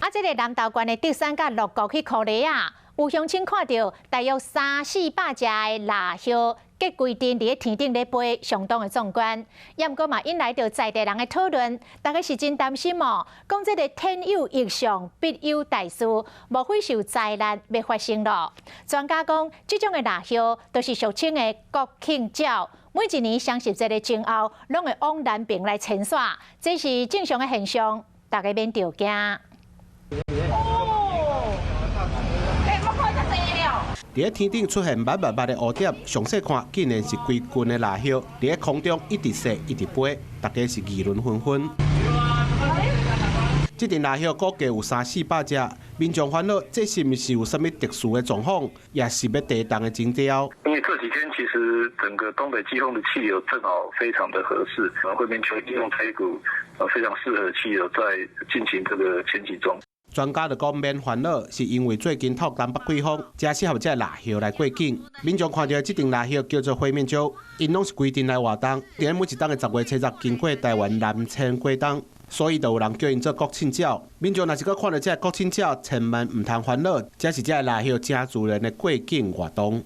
啊，這个南投縣的竹山佮鹿谷去箍螺仔，有鄉親看著大約三四百隻的蠟鴞，結規陣佇咧天頂咧飛，相當的壯觀。也毋過嘛，引來著在地人的討論，大家是真擔心哦，講這个天有異象，必有大事，莫非是有災難欲發生囉？專家講，這種的蠟鴞都是俗稱的國慶鳥，每一年雙十節的前後，攏會往南邊來遷徙，這是正常的現象，大家免著驚。哦，欸，我看遮濟了。佇咧天頂出現密密密的烏點，詳細看，竟然是規群的蠟鴞佇咧空中一直踅，一直飛，大家是議論紛紛。這陣蠟鴞估計有三四百隻，民眾煩惱，這是毋是有啥物特殊的狀況，抑是欲地動的徵兆？因為這幾天其實整個東北季風的氣流正好非常的合適，灰綿鵳利用這一股非常適合的氣流在進行這個遷徙中。專家就講免煩惱，是因為最近透東北季風，誠適合這蠟鴞來過境。民眾看著這陣蠟鴞叫做灰面鵳，𪜶攏是規陣來活動，佇咧每一冬的10月7日經過台灣南遷過冬，所以就有人叫𪜶做國慶鳥。民眾若是閣看著這國慶鳥，千萬毋通煩惱，這是這蠟鴞誠自然的過境活動。